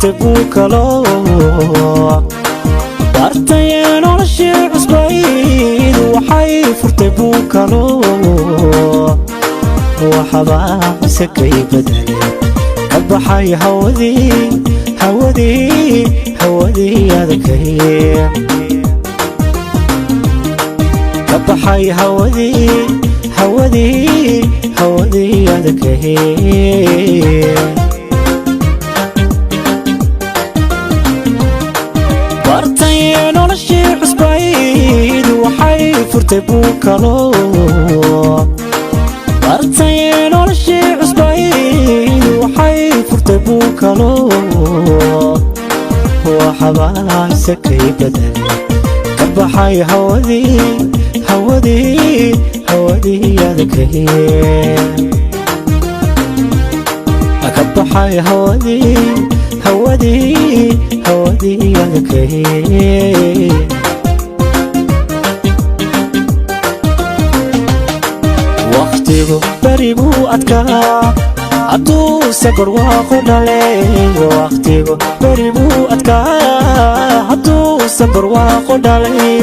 Furtay buu kalo bartay noloshii cusbayd, waxay furtay buu kalo. Waxbaa isakay bedelay, ka baxay hawadii, hawadii, hawadii adkay, ka baxay hawadii, hawadii, hawadii adkay. Bartay noloshii cusbayd, waxay furtay buu kalo. Bartay noloshii cusbayd, waxay furtay buu kalo. Waxbaa isakay bedelay, ka baxay hawadii, hawadii, hawadii adkay, ka baxay hawadii, hawadii, hawadii adkay. Wakhtigu beri buu adkaa hadduuse barwaaqo dhalay. Wakhtigu beri buu adkaa hadduuse barwaaqo dhalay.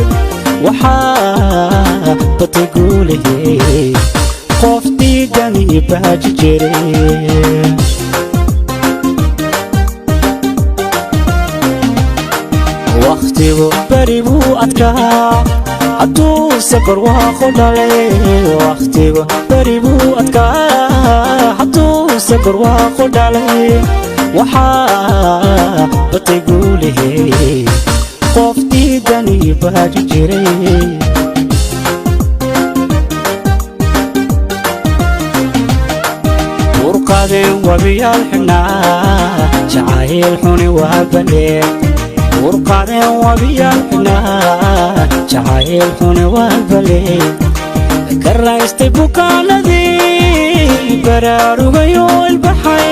Waxaa batay guulihii qof diidani baaji jiray. Wakhtigu beri buu adkaa hadduuse barwaaqo dhalay. Wakhtigu beri buu adkaa hadduuse barwaaqo dhalay. Waxaa batay guulihii qof diidani baaji jiray. Urqadeen wabiyaal xidhnaa, jacayl xuni waa balee. Urqadeen wabiyaal xidhnaa, jacayl xuni waa balee. Ka raystay bukaanadii, baraarugayo ilbaxay.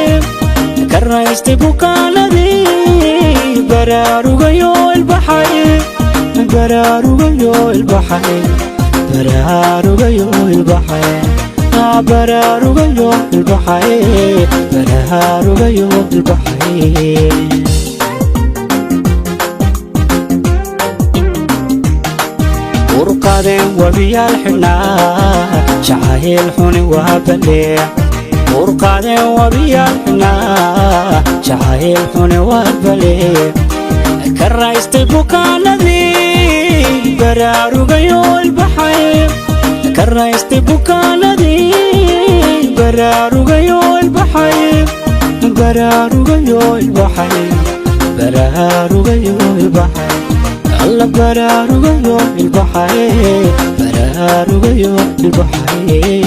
Ka raystay bukaanadii, baraarugayo ilbaxay, baraarugayo ilbaxay, baraarugayo ilbaxay, baraarugayo ilbaxay, baraarugayo ilbaxay. Urqadeen wabiyaal xidhnaa, jacayl xuni waa balee. Urqadeen wabiyaal xidhnaa, jacayl xuni waa balee. Ka raystay bukaanadii, baraarugayo ilbaxay. Ka raystay bukaanadii, baraarugayo ilbaxay, baraarugayo ilbaxay, baraarugayo ilbaxay, alla baraarugayo ilbaxay, baraarugayo ilbaxay.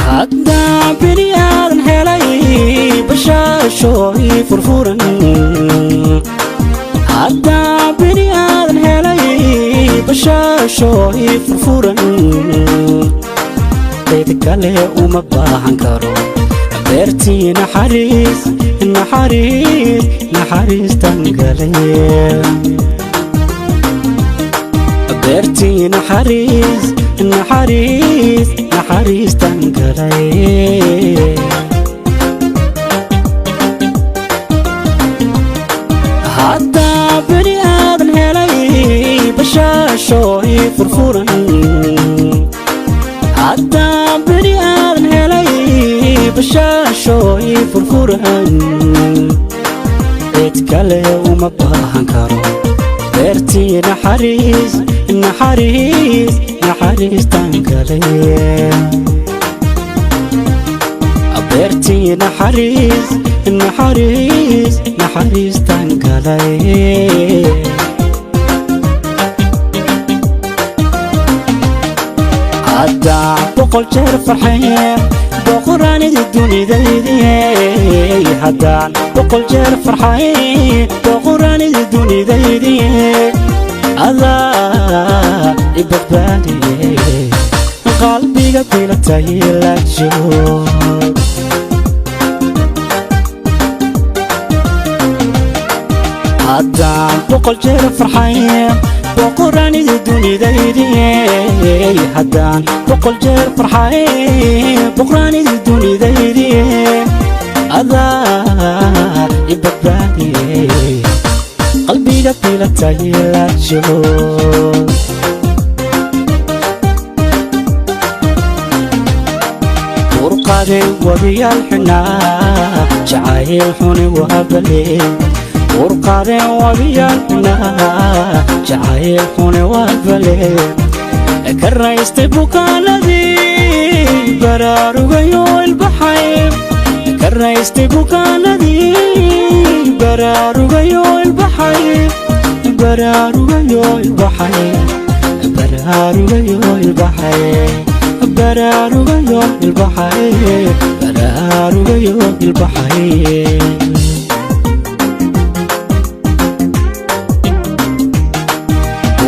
Haddaan bini aadan helay bashaashooy furfuran, haddaan bini aadan helay bashaashooy furfuran, cid kale uma baahan karo. Beertii naxariis, naxariis, naxariistan galay. Beertii naxariis, naxariis, naxariistan galay. Haddaa beri aadan helay bashaashooy furfuran, haddaa beri aadan helay bashaashooy furfuran, cid kale uma baahan karo. Beertii naxariis, naxariis, naxariistan galay. Beertii naxariis, naxariis, naxariistan galay. Haddaan 100 jeer farxay, boqoraanidi dunidaydiye. Haddaan 100 jeer farxay, boqoraanidi dunidaydiye. Adaa i badbaadiye, qalbiga bilatay la joog. Haddaan 100 jeer farxay, boqoraanidi dunidaydiye. Haddaan 100 jeer farxay, boqoraanidi dunidaydiye. Adaa i badbaadiye, qalbiga bilatay la joog. Urqadeen wabiyaal xidhnaa, jacayl xuni waa bale. Urqadeen wabiyaal xidhnaa, jacayl xuni waa bale. Ka raystay bukaanadii, baraarugayo ilbaxay. Ka raystay bukaanadii, baraarugayo ilbaxay. Baraarugayo ilbaxay, baraarugayo ilbaxay, baraarugayo ilbaxay, baraarugayo ilbaxay.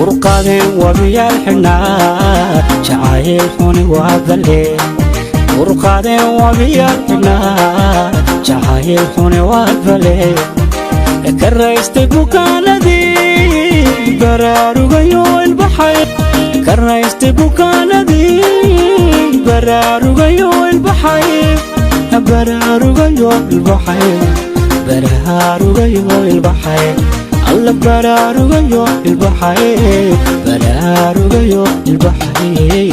Urqadeen wabiyaal xidhnaa, jacayl xuni waa bale. Urqadeen wabiyaal xidhnaa, jacayl xuni waa bale. Ka raystay bukaanadii, baraarugayo ilbaxay. Ka raystay bukaanadii, baraarugayo ilbaxay. Baraarugayo ilbaxay, baraarugayo ilbaxay. Alla baraarugayo ilbaxay, baraarugayo ilbaxay.